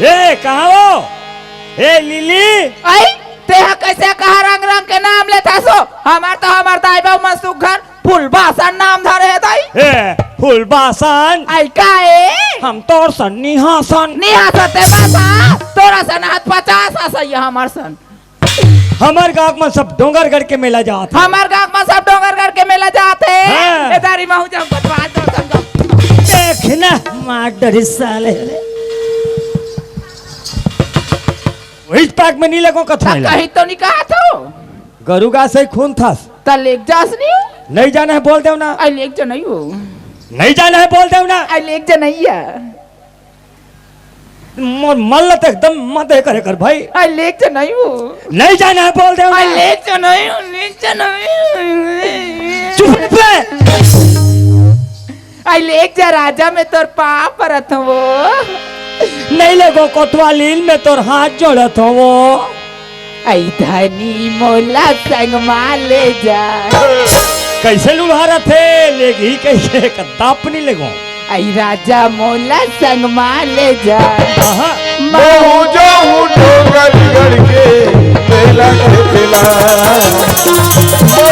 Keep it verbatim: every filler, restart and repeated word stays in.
ए, कहाँ हो? ए, लिली। आई, तेहा कैसे कहा रंग रंग के नाम लेथस हो? हमर तो हमर दाई बाबू मन सुग्घर फुलबासन नाम धरे हे दाई। ए, फुलबासन? आई का ए? हम तोर सन निहासन। निहासन ते बासा, तोरा सन हाथ पचास हसैया हमर सन। हमर गांव में सब डोंगरगढ़ के मेला जात हे। हमर गांव में सब डोंगरगढ़ के मेला जात हे। हाँ। ए दारी महू जम बतवा दो, समझो। देख ना, मार डरी साले। वही पाक में नहीं लगो कथो त मिला। कहीं तो नहीं कहा थो। गरु गा से खून थस। त लेक जास नहीं हो? नहीं जाना है, बोल देव ना। आई लेक जा नहीं हो। नहीं जाना है, बोल देव ना। आई लेक जा नहीं है। मोर मन ल त एकदम मत हे करे कर भाई। आई लेक जा नहीं हो। नहीं जाना है, बोल देव ना। आई लेक जा नहीं हो, लेक जा नहीं हो। चुप बे। आई लेक जा राजा, मैं तोर पाँव परत हंव। नहीं लेगो कोतवालीन, मैं तोर हाथ जोड़त हंव। आई धनी मोला संग मा ले जा। कैसे लुढ़ारत हे, लेगही कैसे, कद्दा अपनी लेगो। आई राजा मोला संग मा ले जा। आहा। महू जाहूं डोंगरगढ़ के मेला देखे ला।